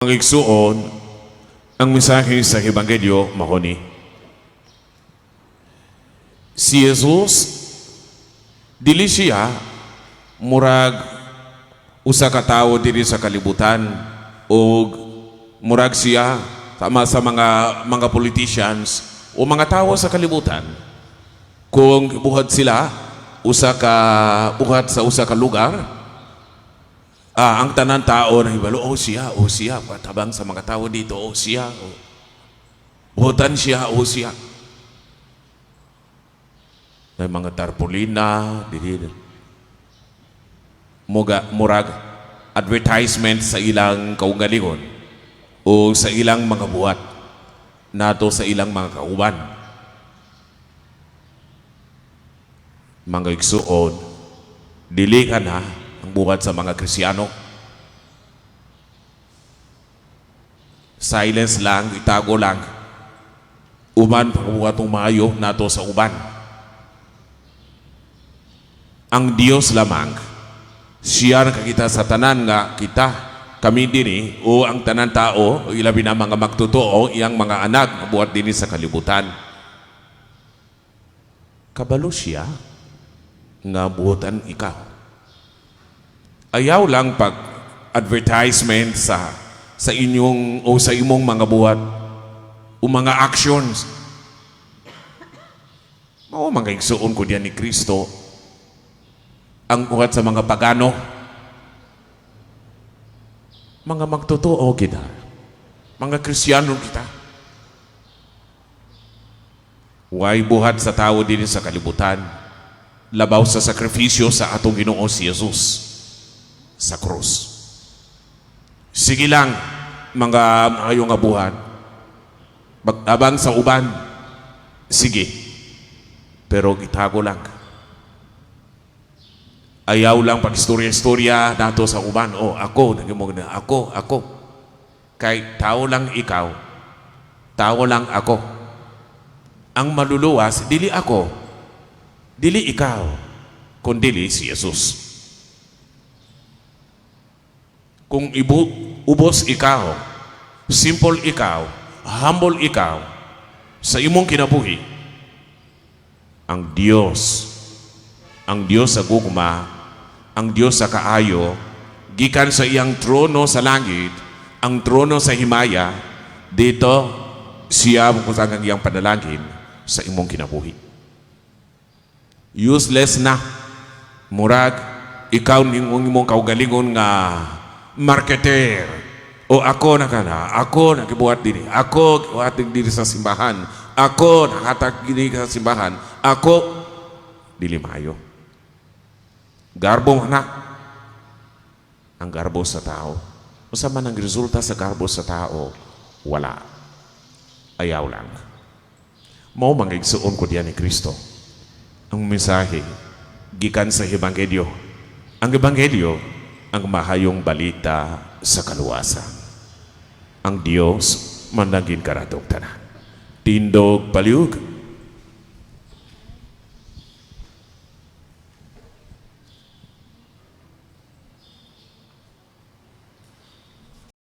Mga igsuon, ang mensahe sa Ebanghelyo mao ni. Si Jesus, dili siya murag usa ka tawo diri sa kalibutan o murag siya sama sa mga politicians o mga tawo sa kalibutan. Kung buhat sila usa ka buhat sa usa ka lugar, ang tanan tao na hibalo, "Oh siya, oh siya, patabang sa mga tao dito, oh siya, oh. Buhatan siya, oh siya." May mga tarpaulina, dili. Muga, murag advertisement sa ilang kaugalingon o sa ilang mga buhat nato sa ilang mga kauban. Mga igsuon, dili ka na ang buhat sa mga Kristiyano. Silence lang, itago lang. Uban, pagbuhat ng maayo nato sa uban. Ang Dios lamang, siya nakakita sa tanan nga kita, kami dini, o ang tanan tao, o ilabi na mga magtotoo, iyang mga anak, nga buhat dini sa kalibutan. Kabalo siya nga buhatan ikaw. Ayaw lang pag advertisement sa inyong o sa imong mga buhat o mga actions. Mao mga igsuon ko diyan ni Kristo ang buhat sa mga pagano. Mga magtotoo kita. Mga Kristiyano kita. Way buhat sa tao din sa kalibutan. Labaw sa sakripisyo sa atong Ginoo si Jesus sa krus. Sige lang, mga maayo nga buhat. Magtabang sa uban. Sige. Pero itago lang. Ayaw lang pag istorya-istorya nato sa uban. "Oh, ako, nagimog na. Ako, ako." Kay tao lang ikaw. Tao lang ako. Ang maluluwas, dili ako. Dili ikaw. Kundili si Jesus. Kung ubos ikaw, simple ikaw, humble ikaw, sa imong kinabuhi, ang Diyos sa gugma, ang Diyos sa kaayo, gikan sa iyang trono sa langit, ang trono sa himaya, dito siya kung ang iyang panalangin sa imong kinabuhi. Useless na. Murag, ikaw nimong imong kaugalingon nga marketer. O ako na kana, ako nagibuhat dinhi, ako buhat dinhi sa simbahan, ako nakatag dinhi sa simbahan, ako dili maayo. Garbo na. Ang garbo sa tao. Usa man ang resulta sa garbo sa tao? Wala. Ayaw lang. Mao mga igsuon ko diyan ni Kristo. Ang mensahe gikan sa Ebanghelyo. Ang Ebanghelyo ang mahayong balita sa kaluwasan. Ang Dios manalangin kanatong tanan. Tindog palihug.